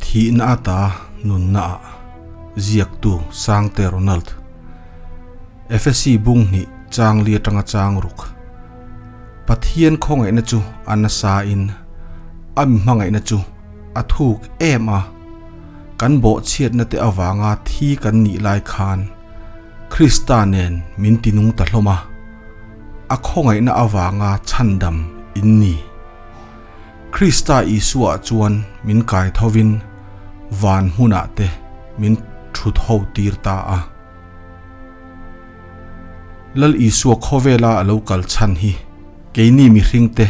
Thihna ata nunna ah ziaktu Sangte Ronald. Efesi bung hnih chang li atanga chang ruk. Pathian khawngaihna chu a nasa in a mi hmangaihna chu a thuk em a, kan bawhchhiatna te avanga thi kan nih lai khan Krista nen min tinung ta hlawm a, a khawngaihna avanga chhandam in ni. Krista Isua chuan min kai thovin van hmunah te min thut ho tir ta a. Lal Isua khawvela a lo kal chhan hi keini mihringte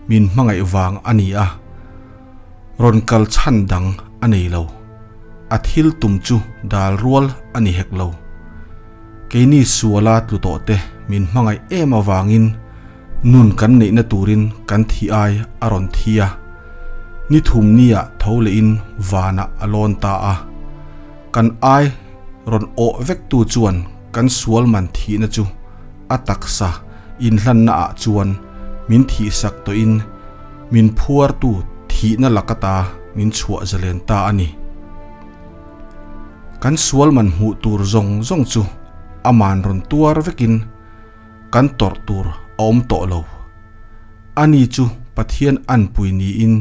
min hmangaih vang a ni a, rawn kal chhan dang a nei lo. A thil tum chu dal rual a ni hek lo. Keini suala tlu tawhte min hmangaih em avangin nun kan neihna turin kan thi ai a rawn thi a, ni thum nia tho lehin vanah a lawn ta a. Kan ai rawn awh vektu chuan kan sual man thihna chu a taksa inhlanna ah chuan min thihsak tawhin min phuartu thihna laka ta min chhuah zalen ta a ni. Kan sual man hmuh tur zawng zawng chu aman rawn tuar vekin kan tawrh tur a awm tawh lo. Ani chu Pathian anpui niin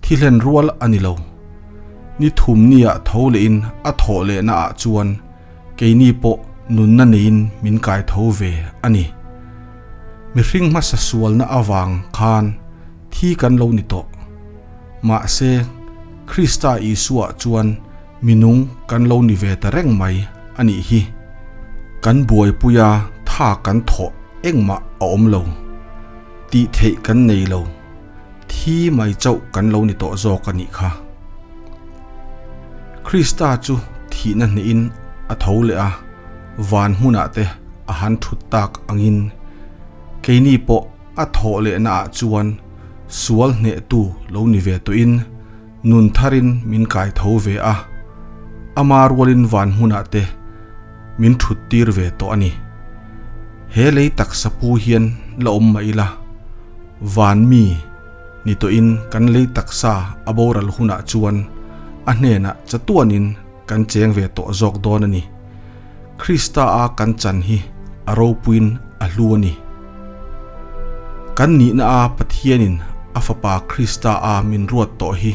thi hlen rual a ni lo. Ni thum nia tho lehin a thawh lehna ah chuan keini pawh nunna neiin min kai tho ve a ni. Mihring hmasa sualna avang khan thi kan lo ni tawh. Mahse, Krista Isua chuan minung kan lo ni ve ta reng mai a nih hi. Kan buaipuia tha kan thawh engmah a awm lo. Tih theih kan nei lo. Thi mai chauh kan lo ni tawh zawk a nih kha. Krista chu thihna hnehin a tho leh a, van hmunah te a han thut tak angin keini pawh a thawh lehna ah chuan sual hnehtu lo ni ve tawhin nun tharin min kai tho ve a, ama rualin van hmunah te min thut tir ve tawh a ni. He lei taksa pu hian la awm mah ila, van mi ni tawhin kan lei taksa a boral hunah chuan a hnenah chatuanin kan cheng ve tawh zawk dawn a ni. Krista a kan chan hi a ropuiin a hlu a ni. Kan nihna a Pathianin a Fapa Krista a min ruat tawh hi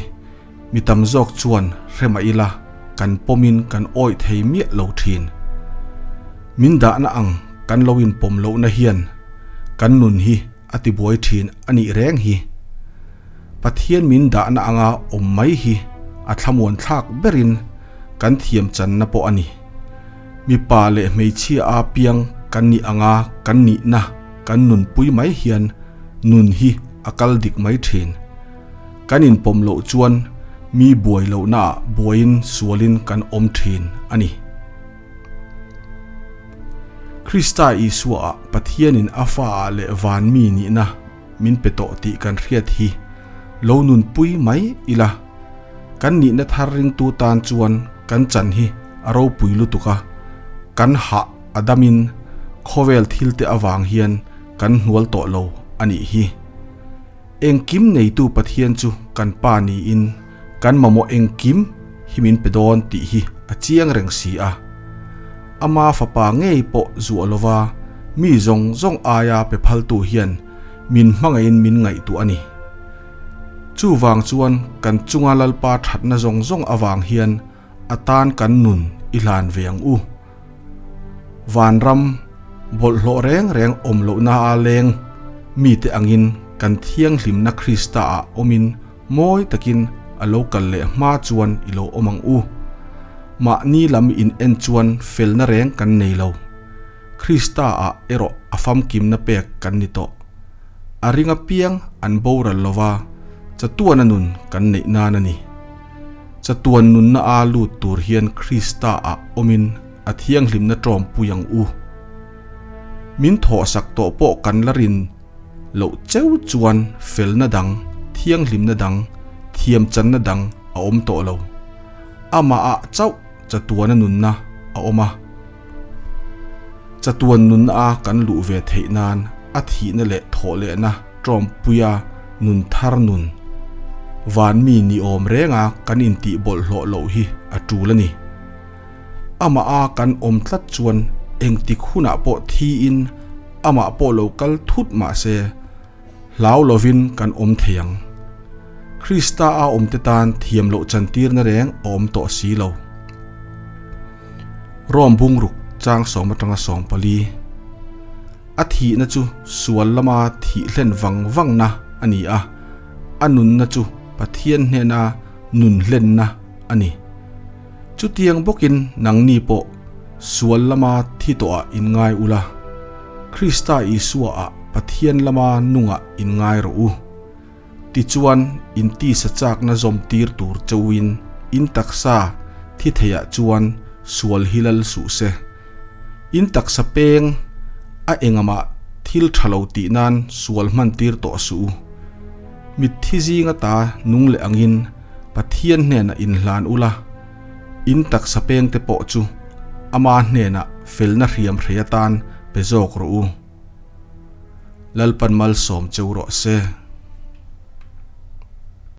Mi tam zawk chuan hre mah ila kan pawmin kan awih thei miah lo thin. Min dahna ang kan lo inpawm lohna hian kan nun hi a tibuai thin a nih reng hi. Pathian min dahna anga awm mai hi a thlamuan thlak berin kan thiam channa pawh a ni. Mipa leh hmeichhia a piang kan nih anga kan nihna kan nunpui mai hian nun hi a kal dik mai thin. Kan inpawm loh chuan mi buai lohnaah buaiin sualin kan awm thin a ni. Krista Isuaah Pathianin a faah leh van mi nihna min pe tawh tih kan hriat hi lo nunpui mai ila. Kan nihna thar ringtu tan chuan kan chan hi a ropui lutuk a, kan hah a damin khawvel thilte avang hian kan hnual tawh lo a nih hi. Engkim neitu Pathian chu kan Pa niin kan mamawh engkim hi min pe dawn tih hi a chiang reng si a. Ama Fapa ngei pawh zuah lova mi zawng zawng aia pe phaltu hian min hmangaihin min ngaihtuah a ni. Chuvang chuan kan chunga Lalpa thatna zawng zawng avang hian a tan kan nun i hlan ve ang u. Vanram bawlhhlawh reng reng awm lohna a leng mite angin kan thianghlimna Krista ah awmin mawi takin a lo kal leh hma chuan i lo awm ang u. Mahni lam in en chuan felna reng kan nei lo. Krista ah erawh a famkimna pek kan ni tawh. A ring apiang an boral lova chatuana nun kan neih nan a ni. Chatuan nunna a lut tur hian Krista ah awmin a thianghlimna tawmpui ang u. Min thawhsak tawh pawh kan la rin loh cheu chuan felna dang, thianghlimna dang, thiamchanna dang a awm tawh lo. Amah ah chauh chatuana nunna a awm a. Chatuan nunna a kan luh ve theih nan a thihna leh thawhlehna tawmpuia nun thar nun. Van mi ni awm renga kan intih bawlhhlawh loh hi a tul a ni. Amah a kan awm tlat chuan engtik hunah pawh thiin amah pawh lo kal thut mah se, hlau lovin kan awm thei ang. Krista a awmte tan thiam loh chantirna reng a awm tawh si lo. Rom bungruk chang sawm atanga 14. A thihna chu sual lama thih hlen vang vangna a ni a, a nunna chu Pathian hnena nun hlenna a ni. Chutiang bawkin nangni pawh sual lama thi tawhah inngai ula, Krista Isuaah Pathian lama nungah inngai rawh u. Tichuan, in tisa chakna zawm tir tur chauhin in taksa thi theiah chuan sual hi lal suh se. In taksa peng a engamah thil tha lo tih nan sual hman tir tawh suh u. Mitthi zinga ta nung leh angin Pathian hnenah inhlan ula, in taksa pengte pawh chu ama hnenah felna hriam hrei atan pe zawk rawh u. Lalpan malsawm cheu rawh se.